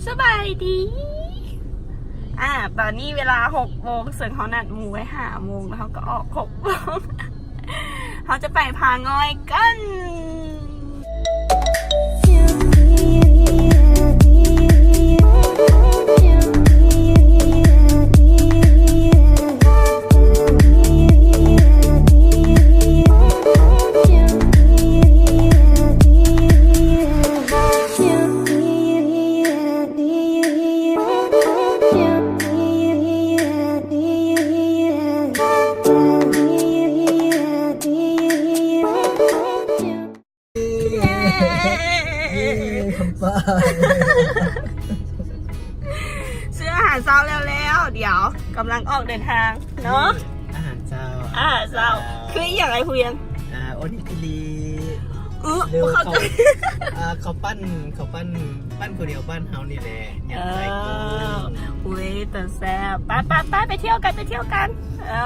ສະບາຍດີ ອາ ຕອນນີ້ເວລາຫົກໂມງ ເຊິ່ງເຮົານັດໝູ່ໄວ້ຫ້າໂມງ ແລ້ວເຮົາກໍອອກຫົກໂມງ ເຮົາຈະໄປຜາງ່ອຍກັນ. ເຢ້ ເຢ້ ຄຳປາ ຊື້ອາຫານເຊົ້າແລ້ວໆ ດຽວກຳລັງອອກເດີນທາງເນາະ. ອາຫານເຊົ້າ ອາຫານເຊົ້າ ອາຫານເຊົ້າ ຄືອີ່ຫຍັງ ອ້າຍພູວຽງ? ອາ ໂອນິກິຣິ ອື ບໍ່ເຂົ້າໃຈ ເຂົ້າ ອາ ເຂົ້າປັ້ນ ເຂົ້າປັ້ນ ປັ້ນເຂົ້າໜຽວບ້ານເຮົານີ້ແຫຼະ. ເອີ ອຸ້ຍ ຕາແຊບ ໄປໆໆ ໄປທ່ຽວກັນ ໄປທ່ຽວກັນ ເອີ.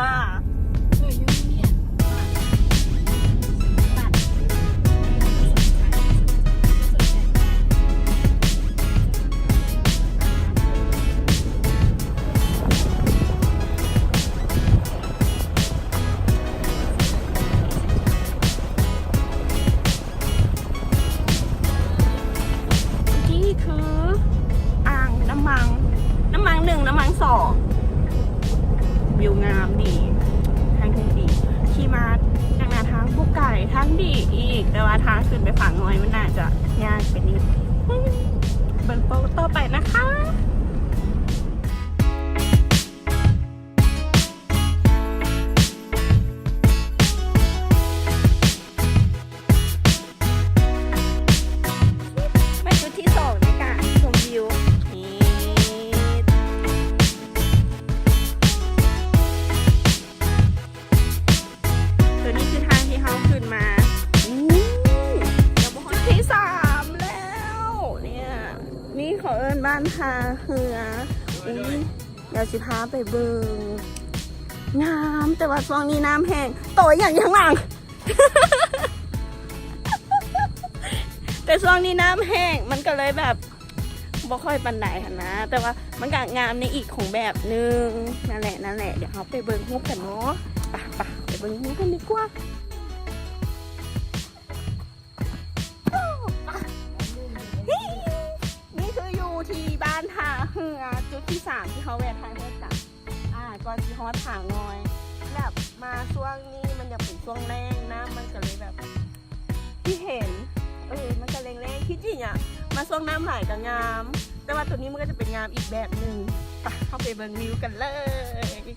ນີ້ຄືອ່າງນ້ຳມັງ ນ້ຳມັງໜຶ່ງ ນ້ຳມັງສອງ ວິວງາມດີ ທາງເທິງດີ ຂີ່ມາຈາກໜ້າທາງບໍ່ໄກ ທາງດີອີກ ແຕ່ວ່າທາງຂຶ້ນໄປຜາງ່ອຍມັນໜ້າຈະຍາກໄປນິດ ເບິ່ງໂປຕໍ່ໄປນະຄະ. ມາຈຸດທີສອງໃນການຊົມວິວ ນີ້ ຕົວນີ້ຄືທາງທີ່ເຮົາຂຶ້ນມາ ຈຸດທີສາມແລ້ວ ເນ່ຍ ນີ້ເຂົາເອີ້ນບ້ານທ່າເຮືອ ອຸ້ຍ ດຽວຊິພາໄປເບິ່ງ ງາມ ແຕ່ວ່າຊ່ວງນີ້ນ້ຳແຫ້ງ ໂຕຫຍັງຢູ່ຂ້າງຫຼັງ ແຕ່ຊ່ວງນີ້ນ້ຳແຫ້ງ ມັນກໍເລີຍແບບບໍ່ຄ່ອຍປານໃດຫັ້ນນະ ແຕ່ວ່າມັນກໍງາມໃນອີກຂອງແບບໜຶ່ງ ນັ້ນແຫຼະ ນັ້ນແຫຼະ ດຽວເຮົາໄປເບິ່ງຮູບກັນເນາະ ໄປ ໄປ ໄປເບິ່ງຮູບກັນດີກວ່າ. ນີ້ຄືຢູ່ທີ່ບ້ານທ່າເຮືອ ຈຸດທີສາມທີ່ເຮົາແວ່ທາງເຮືອກັນ ອາ ກ່ອນຊິຮອດຜາງ່ອຍ ແບບມາຊ່ວງນີ້ມັນຍັງເປັນຊ່ວງແລ້ງ ນ້ຳມັນກໍເລີຍແບບ ທີ່ເຫັນ ເອີ ມັນກໍແລ້ງໆ ທີ່ຈິງອະ ມາຊ່ວງນ້ຳຫຼາຍກໍງາມ ແຕ່ວ່າໂຕນີ້ມັນກໍຈະເປັນງາມອີກແບບໜຶ່ງ ໄປ ເຮົາໄປເບິ່ງວິວກັນເລີຍ.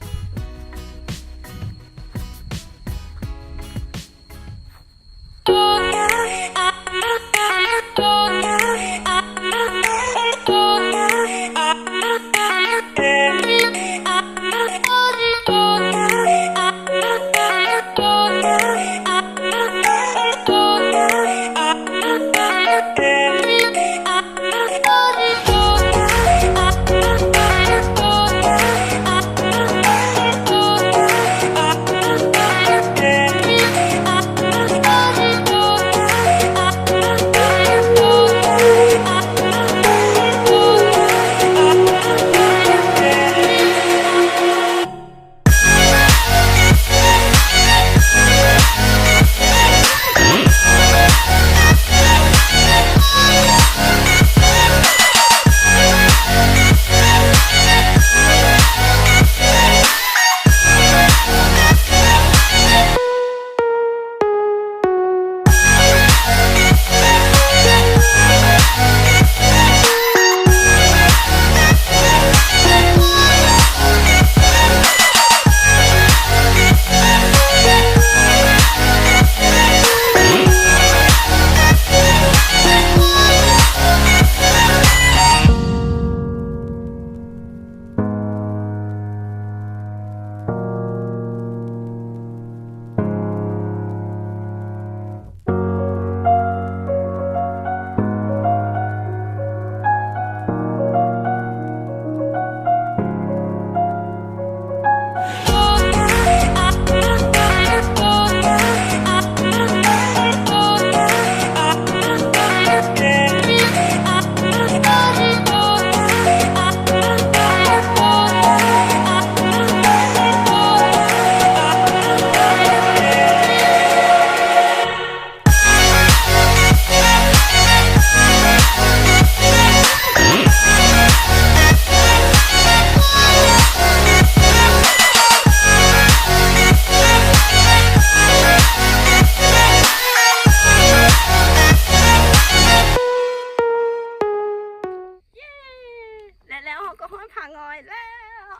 ຜາງອຍແລ້ວ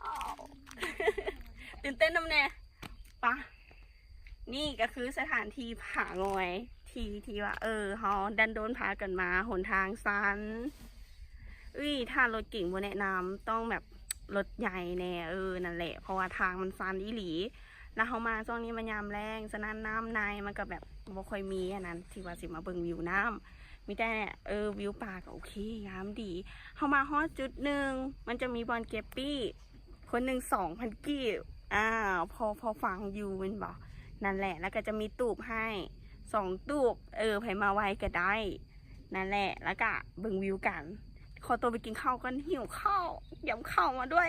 ຕື່ນເຕັ້ນນຳແດ່ ປະ ນີ້ກໍຄືສະຖານທີ່ຜາງອຍ ທີ່ ທີ່ວ່າ ເອີ ເຮົາດັນໂດນພາກັນມາ ຫົນທາງຊັນ ເອີຍ ຖ້າລົດເກັງບໍ່ແນະນຳ ຕ້ອງແບບລົດໃຫຍ່ແດ່ ເອີ ນັ້ນແຫຼະ ເພາະວ່າທາງມັນຊັນອີ່ຫຼີ ແລ້ວເຮົາມາຊ່ວງນີ້ມັນຍາມແລ້ງ ສະນັ້ນນ້ຳໃນມັນກໍແບບບໍ່ຄ່ອຍມີອັນນັ້ນ ທີ່ວ່າຊິມາເບິ່ງວິວນ້ຳ ມີແຕ່ ເອີ ວິວປາກໍໂອເຄ ງາມດີ ເຮົາມາຮອດຈຸດໜຶ່ງ ມັນຈະມີບ່ອນເກັບປີ້ ຄົນໜຶ່ງສອງພັນກີບ ອາ ພໍ ພໍຟັງຢູ່ແມ່ນບໍ່? ນັ້ນແຫຼະ ແລ້ວກໍຈະມີຕູບໃຫ້ສອງຕູບ ເອີ ໃຜມາໄວກໍໄດ້ ນັ້ນແຫຼະ ແລ້ວກະເບິ່ງວິວກັນ ຂໍຕົວໄປກິນເຂົ້າກ່ອນ ຫິວເຂົ້າ ຢຳເຂົ້າມາດ້ວຍ.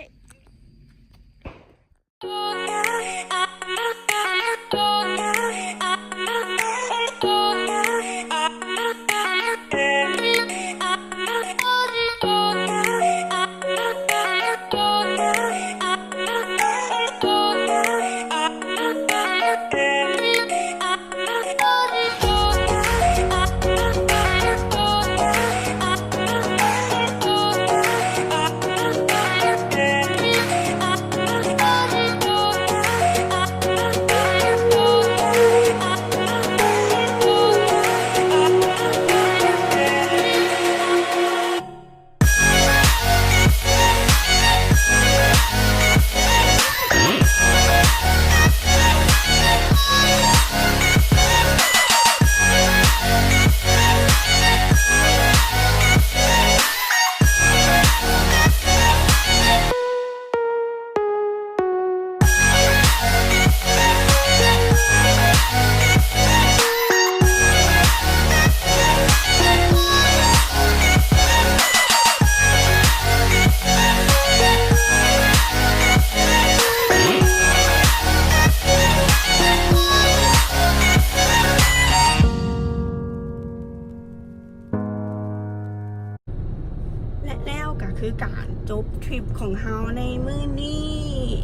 ແລະແລ້ວກໍຄືການຈົບທຣິບຂອງເຮົາໃນມື້ນີ້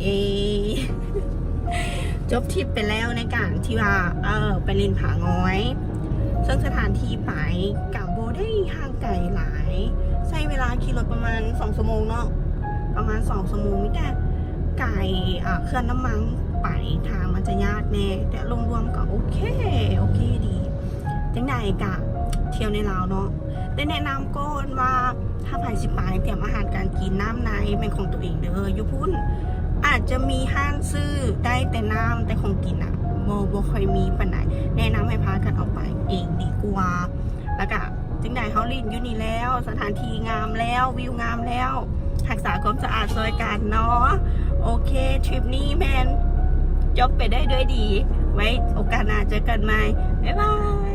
ເອ ຈົບທຣິບໄປແລ້ວໃນການທີ່ວ່າ ເອີ ໄປຫຼິ້ນຜາງອຍ ເຊິ່ງສະຖານທີ່ໄປກໍບໍ່ໄດ້ຫ່າງໄກຫຼາຍ ໃຊ້ເວລາຂີ່ລົດປະມານສອງຊົ່ວໂມງເນາະ ປະມານສອງຊົ່ວໂມງ ມີແຕ່ໄກ ເອີ ເຂື່ອນນ້ຳມັງໄປ ທາງມັນຈະຍາກແດ່ ແຕ່ລວມໆກໍໂອເຄ ໂອເຄດີ ຈັ່ງໃດກະທ່ຽວໃນລາວເນາະ ແຕ່ແນະນຳກ່ອນວ່າ ຖ້າໃຜຊິໄປ ຕຽມອາຫານການກິນ ນ້ຳໃນແມ່ນຂອງຕົວເອງເດີ ຢູ່ພຸ້ນອາດຈະມີຮ້ານຊື້ໄດ້ແຕ່ນ້ຳ ແຕ່ຂອງກິນນະ ບໍ່ ບໍ່ຄ່ອຍມີປານໃດ ແນະນຳໃຫ້ພາກັນອອກໄປເອງດີກວ່າ ແລ້ວກະຈັ່ງໃດເຮົາຫຼິ້ນຢູ່ນີ້ແລ້ວ ສະຖານທີ່ງາມແລ້ວ ວິວງາມແລ້ວ ຮັກສາຄວາມສະອາດຊ່ວຍກັນເນາະ ໂອເຄ ທຣິບນີ້ແມ່ນຈົບໄປໄດ້ດ້ວຍດີ ໄວ້ໂອກາດໜ້າເຈີກັນໃໝ່ ບາຍບາຍ.